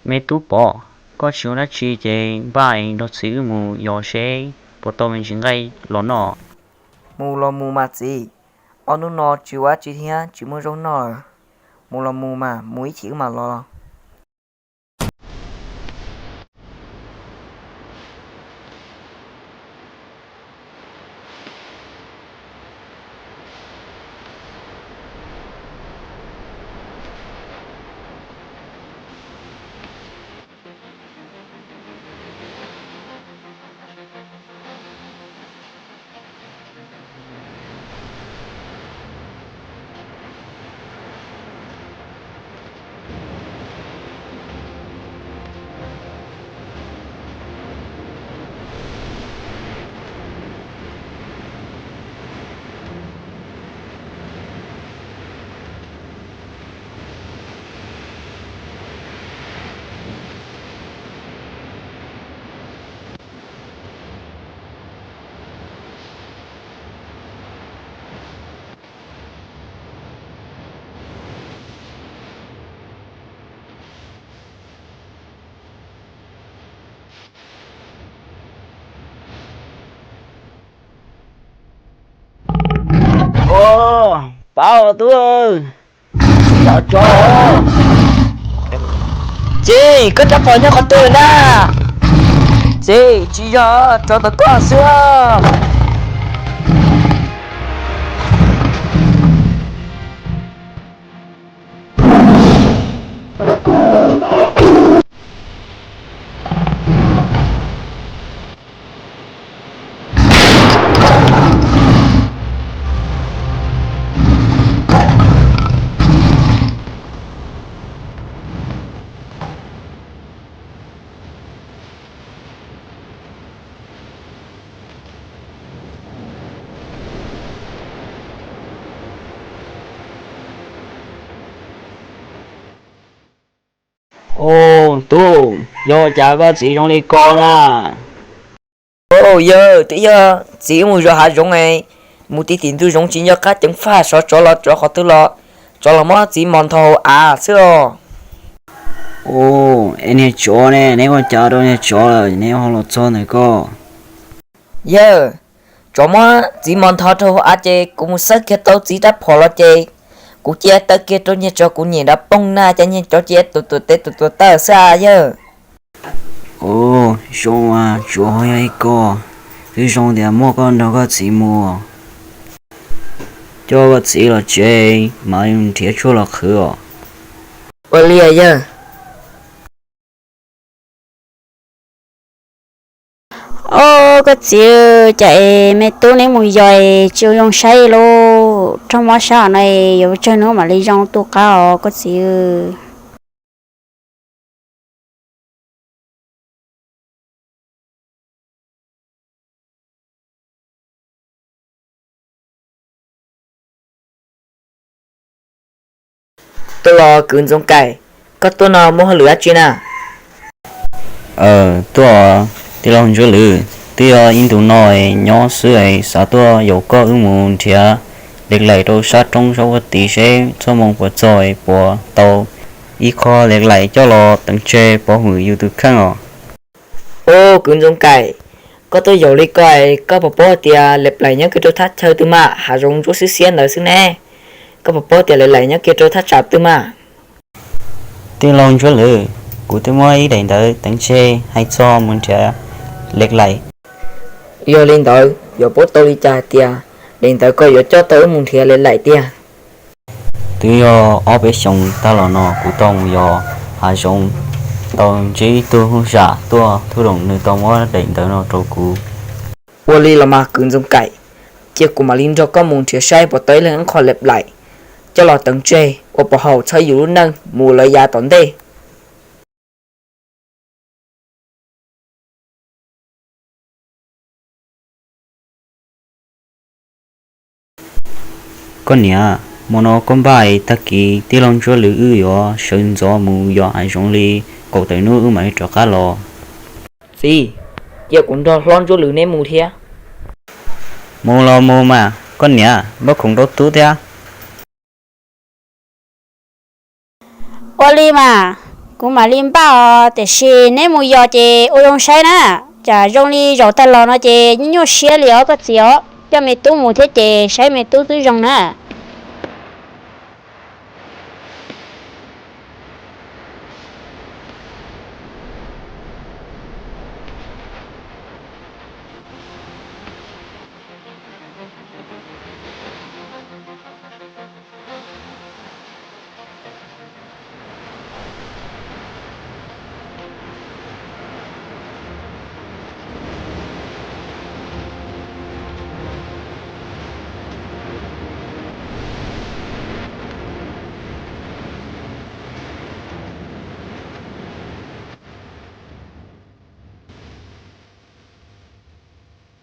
Me tub Pov, koj tsis ua dab tsi ces npaj nrog txiv wb mus yos seb puas tau me ntsis nqaij los noj. Mus los mus mas txiv, ob hnub no tsis ua dab tsi thiab tsis muaj zaub noj. Mus los mus mas mus ib chim wb mam los. Pab tub, tsov. Txiv, koj rab phom nyob qhov twg na? Txiv, tsis yog, tsov tom koj xwb. Ub, tub, yog cas koj txiv zoo li ko na? Ub, yawg, twb yog txiv wb mus zov hav zoov es mus ti tim ntug zoov tsis nco qab ceev faj sov tsov los tsov qhov twg los tsov los muab txiv mos nthos hauv av xwb os. Ub, es niag tsov ne, neb ua cas rau niag tsov lawm neb ho los txog ntawm ko? Yawg, tsov muab txiv mos nthos rau hauv av ces kuv mus xawb kiag tau txiv rab phom los ces kuv cia taw kiag rau niag tsov kuv nyem nrov poog na ces niag tsov cia tus tuam tes tus tuam taw xwb a yawg. Ub, zoo as, tsov ho yog li ko, twb zoo tias muaj koj nrog koj txiv mus. Coj koj txiv los tsev mam li nrhiav tshuaj los qhwv os. Ua li yawg. Ob, koj txiv, cas es me tub neb mus yos es tsis ua zoo saib lauj, raug mob sab hov no es yuav tsawg hnub mam li zoo tu qab os koj txiv. Tuaj los kwv Ntxoov Kaim, koj tuaj no muaj hauj lwm dab tsi na? Tuaj, tij laug Ntsuab Lwm, twb yog ib ntus no nyob xwb es xav tuaj yaum koj wb mus nrhiav lev laim rau sab roob sab ua tid seb txoj moo puas txog es puas tau ib qho lev laim coj los teev tseg pov hwm yus tus kheej os. Ub, kwv Ntxoov Kaim, koj tuaj yaum li ko es koj puas paub tias lev laim nyob kiag rau thaj chaw twg mas, hav zoov ntsuab xiab xiab ntawd xwb ne? Koj puas paub tias lev laim nyob kiag rau thaj tsam twg mas? Tij laug Ntsuab Lwm, kuv twb muab ib daim ntawv teev tseg hais txog mus nrhiav lev laim. Yog li ntawd yuav paub tau li cas hais tias daim ntawv ko yuav coj tau wb mus nrhiav lev laim tiag? Twb yog ob peb xyoos tag los no kuv tau mus yos hav zoov, tau ntsib ib tug hwj sam tuaj thub room, nws tau muab daim ntawv no rau kuv. Ua li los mas kwv Ntxoov Kaim, cia kuv mam li nrog koj mus nrhiav saib puas tau ib leeg ib qho lev laim coj los teev tseg ua pov haum txhawb yus lub neej mus lawv yav tom ntej. Koj niam, hmo no koj npaj es tag kis tij laug Ntsuab Lwm wb yuav sawv ntxov mus yos hav zoov li kaum tawm hnub wb mam li rov qab los. Txiv, cia kuv nrog hlob Ntsuab Lwm neb mus thiab. Mus los mus mas koj niam, npaj khoom rau tub thiab. Ua li mas. Kuv mam li npaj os, tiam sis neb mus yos ces ua zoo saib na. Tsam zoo li zaum tag los no ces nyuaj nyuaj siab li os koj txiv os. Coj me tub mus thiab ces saib me tub twb zoo na.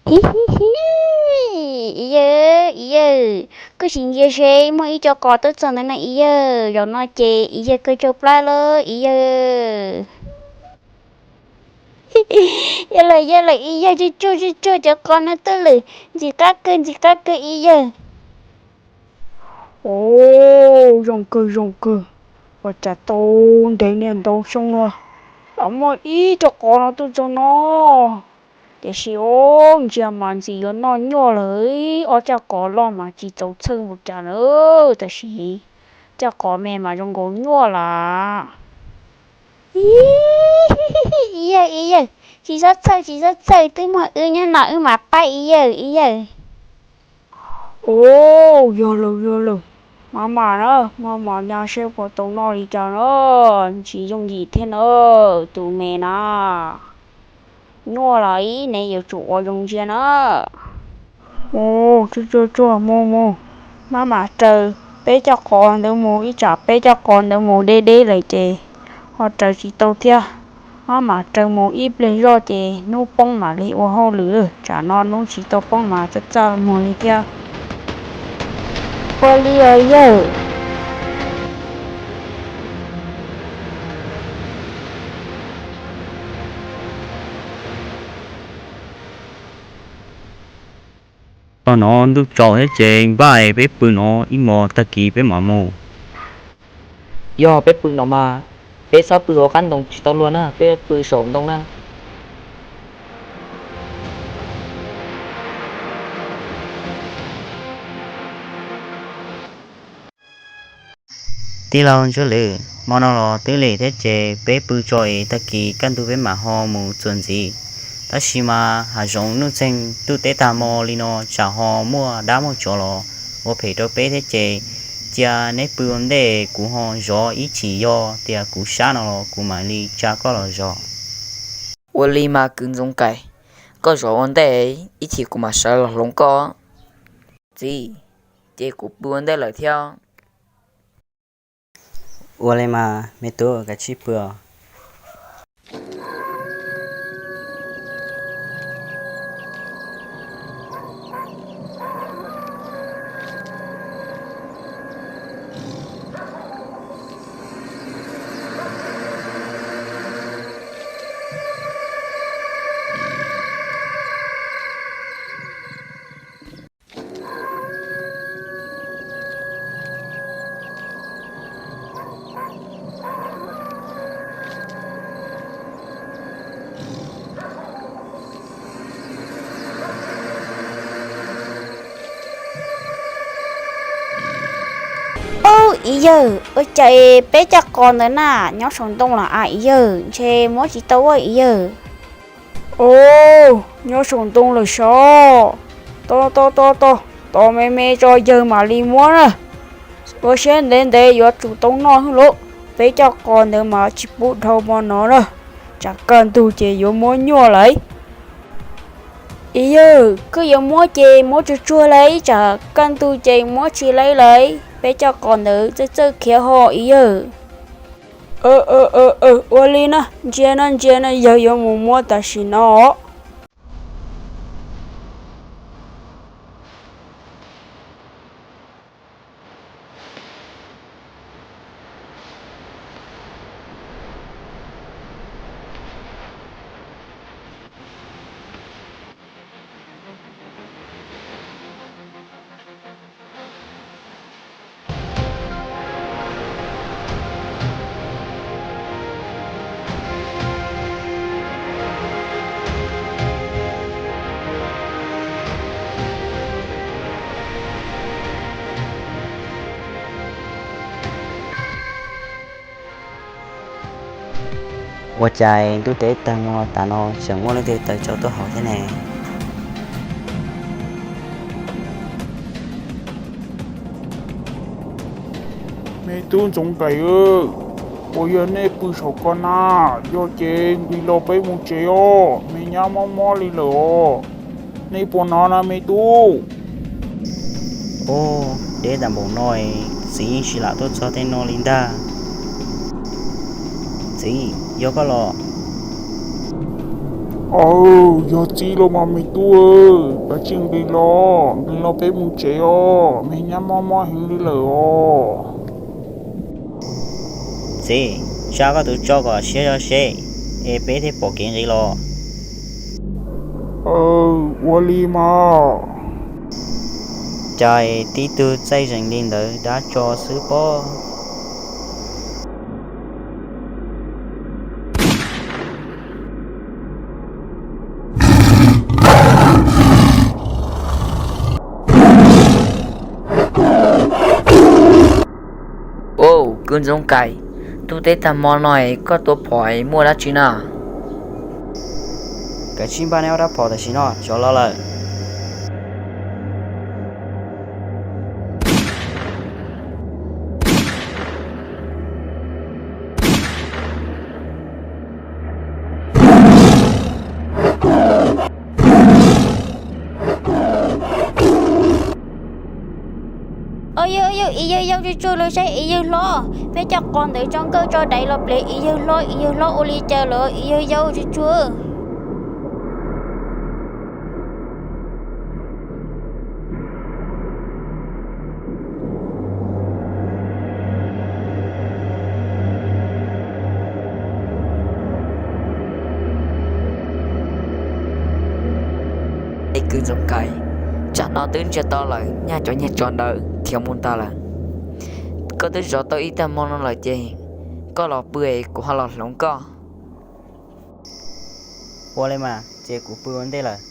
Hi hi hi, Ib Yawg, Ib Yawg, koj sim ntsia seb muaj ib co qos twb txog ntawd na Ib Yawg. Zaum no ces Ib Yawg kawg tsau plab lawm Ib Yawg. Yog lawm, yog lawm Ib Yawg, tsuag tsuag tsuag tsuag, cov qos no twb lwm ntxim qab kawg, ntxim qab kawg Ib Yawg. Ua zoo kawg zoo kawg, ua cas tau ntev niaj ntau xyoo no los muaj ib co qos no tuaj txog no. Tiam sis ntsia mas ntxim yuav noj nyuaj lawm, ob caj qos loj mas tsis txaus txhawj npaum cas na, tab sis caj qos me mas zoo nkaus nyuaj lawm. Ib Yawg, Ib Yawg, tsis txhob txhawj, tsis txhob txhawj, twb muaj wb nyob no wb mam pab Ib Yawg, Ib Yawg. Ua, yog lawm, yog lawm. Maj mam na, maj mam nyas seb puas tau noj li cas na, tsis yooj yim thiab na, tus me na. Nyuaj los ib ne yuav tsum ua zoo ntsia na. Ua, tsuag tsuag tsuag, mus mus, maj mam raws peb caj qos ntawd mus, ib tsam peb caj qos ntawd mus deb deb lawm ces ho raws tsis tau thiab. Maj mam raws mus ib pliag zoj ces hnub poob mam li ua hauj lwm, tsam no hnub tsis tau poob mas txaj txaj muag li thiab. Ua li os yawg. Tog no ntuj tsaus thiab ces npaj peb pw no ib hmos tag kis peb mam mus. Yog peb pw no mas peb txhob pw hauv qab ntoo tsis tau luag na, peb pw saum ntoo na. Tij laug Ntsuab Lwm, hmo no los twb lig thiab ces peb pw tso es tag kis kaj ntug peb mam ho mus txuas ntxiv. Tab sis mas hav zoov nuj txeeg ntuj teb tag hmo li no tsam ho muaj dab muaj tsov los ua phem rau peb thiab ces cia neb pw ua ntej, kuv ho zov ib chim, yog tias kuv sab no los kuv mam li tsa koj los zov. Ua li mas kwv Ntxoov Kais, koj zov ua ntej, ib chim kuv mam sawv los hloov koj. Txiv, ces kuv pw ua ntej lawm thiab. Ua li mas me tub, kav tsij pw os. Ub, Ib Yawg, ua cas peb coj qos ntawd na nyob saum ntoo los a Ib Yawg, ntshe muab tsis tau ua Ib Yawg. Ub, nyob saum ntoo lawm sav. Tos tos tos tos, tos me me tso yawg mam li muab na. Ua siab ntev ntev yuav tsum tau noj hwj lauj. Peb coj qos ntawd mas tsis pub dhau hmo no na, tsam kaj ntug ces yuav muab nyuaj lawm. Ib Yawg, koj yuav muab ces muab tsuag tsuag lauj, tsam kaj ntug ces muab tsis lauj lawm. Peb coj qos ntawd txawj txawj khiav ho Ib Yawg. Ua li na, ntsia no ntsia no, yawg yuav mus muab tam sim no. Ua cas ntuj teb tag no tas no tseem muaj leej twg tawm tsau tuaj hauv thiab ne? Me tub Ntxoov Kaim, puas yog nej pw saum ko na? Yog ces nqis los peb mus tsev os, me nyab mob mob li lawm os. Nej puas hnov na me tub? Ub, deb tas npaum no, txiv tsis lam tuaj txog tej no li ntag. Txiv, yog koj los? Aw, yog txiv los mas me tub, kav tsij nqis los, nqis los peb mus tsev os, me nyab mob mob heev li lawm os. Txiv, tsa koj tus tsau kom siab zog seb, es peb thiaj pom kev nqis los. Ua li mas. Cas tib tug txaij zeeg li ntawd dab tso xwb pob. Ub, kwv Ntxoov Kaim, ntuj teb tag hmo no koj tua phom muaj dab tsi na? Kav tsij npaj neb ob rab phom tam sim no, tsov los lawm. Au yawg, au yawg, ib yawg yau tsuag tsuag los saib ib yawg hlob, peb coj qos ntawd tso nkawj tso daiv los plev ib yawg hlob, ib yawg hlob ua li cas lawm ib yawg yau tsuag tsuag. Kwv Ntxoov Kaim, tsam no twb ntsiag to lawm, nyaj cov nyuag tsov ntawd khiav mus ntag lawm. Koj twb zov tau ib tag hmo no lawm ces koj los pw es kuv ho los hloov koj. Ua li mas ces kuv pw ua ntej lawm.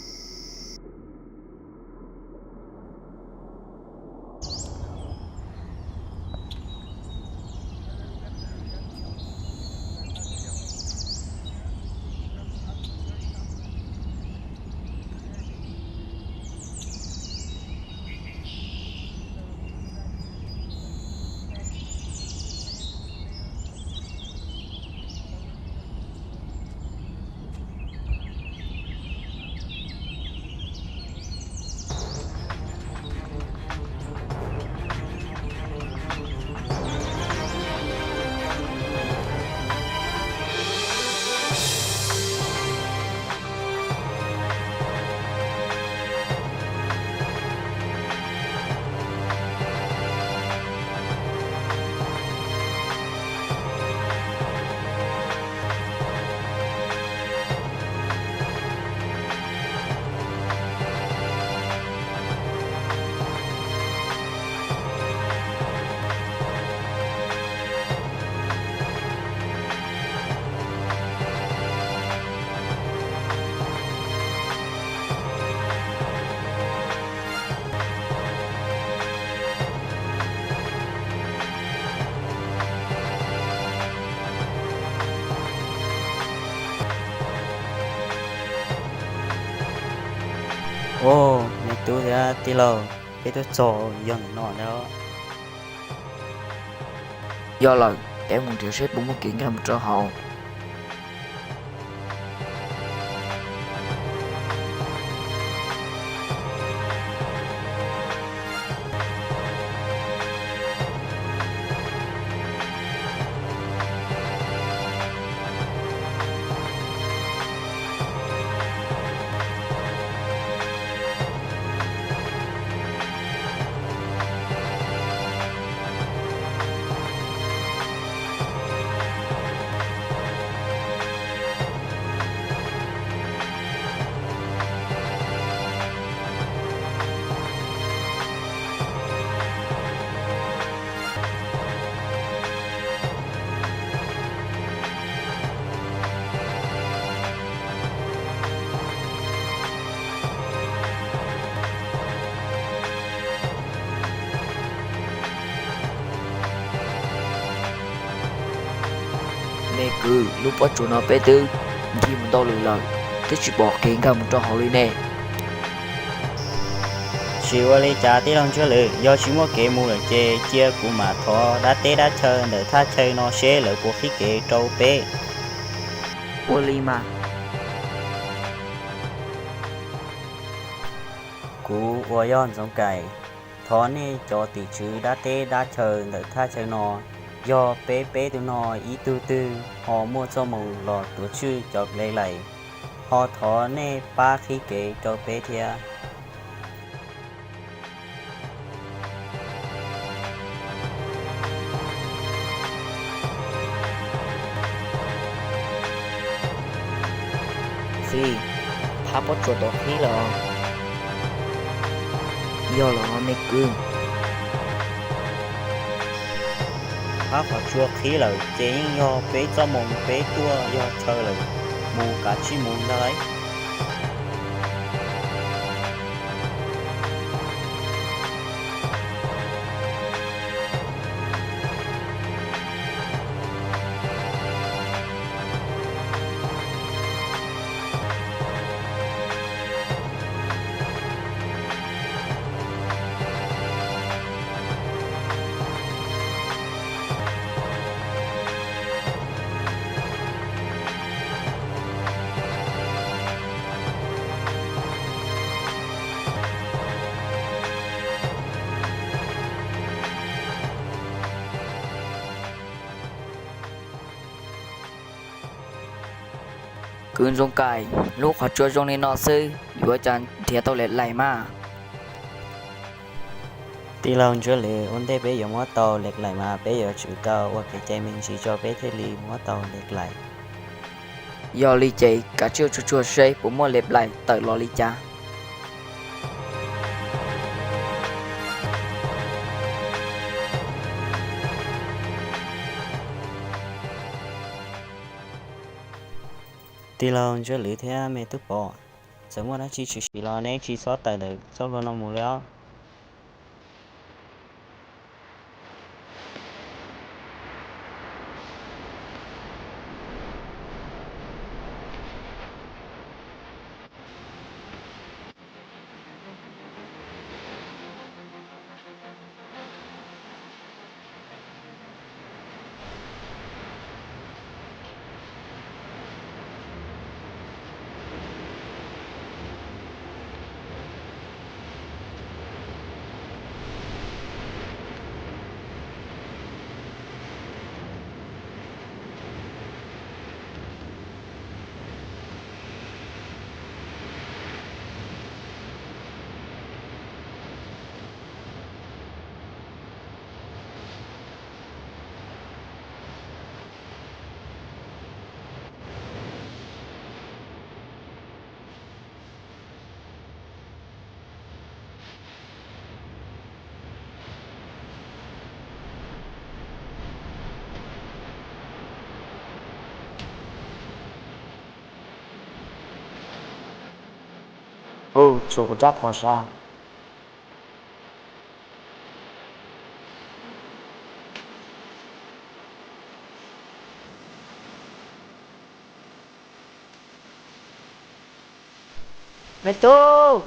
Ub, me tub thiab tij laug, peb tuaj txog yog ntawm no ntag. Yog lawm, peb mus nrhiav seb puas muaj kev nkag mus rau hauv. Me kwv, lub pob tsuas no peb twb ncig mus ntau lwm lawm, twb tsis pom kev nkag mus rau hauv li ne. Tsis ua li cas tij laug Ntsuab Lwm, yog tsis muaj kev mus lawm ces cia kuv mam thov dab teb dab chaw ntawm thaj chaw no seb lawv puas qhib kev rau peb. Ua li mas. Kuv uas yog Ntxoov Kaim, thov nej cov tim tswv dab teb dab chaw ntawm thaj chaw no, yog peb peb tug no ib tug twg ho muaj txoj moo los tuav tswj cov Black Light, ho thov nej pab qhib kev rau peb thiab. Txiv, phab pob tsuas tau qhib lawm. Yog los me kwv. Phab qhov tsua qhib lawm ces yeej yog peb txoj moo peb tuaj yog chaw lawm, mus kav tsij mus ntag lauj. Kwv Ntxoov Kaim, lub qhov tsua zoo li no xwb yuav cas nrhiav tau Black Light mas? Tij laug Ntsuab Lwm, ua ntej peb yuav muab tau Black Light mas peb yuav tsum tau ua kev cai me ntsis tso peb thiaj li muab tau Black Light. Yog li ces kav tsij tsuag tsuag seb puas muaj Black Light tawm los li cas. Tij laug Ntsuab Lwm thiab me tub Pov, txawm muaj dab tsi tshwm sim los neb tsis txhob tawm ntawm txoj hlua no mus li os. Ub, tsuas kuv rab phom sas. Me tub,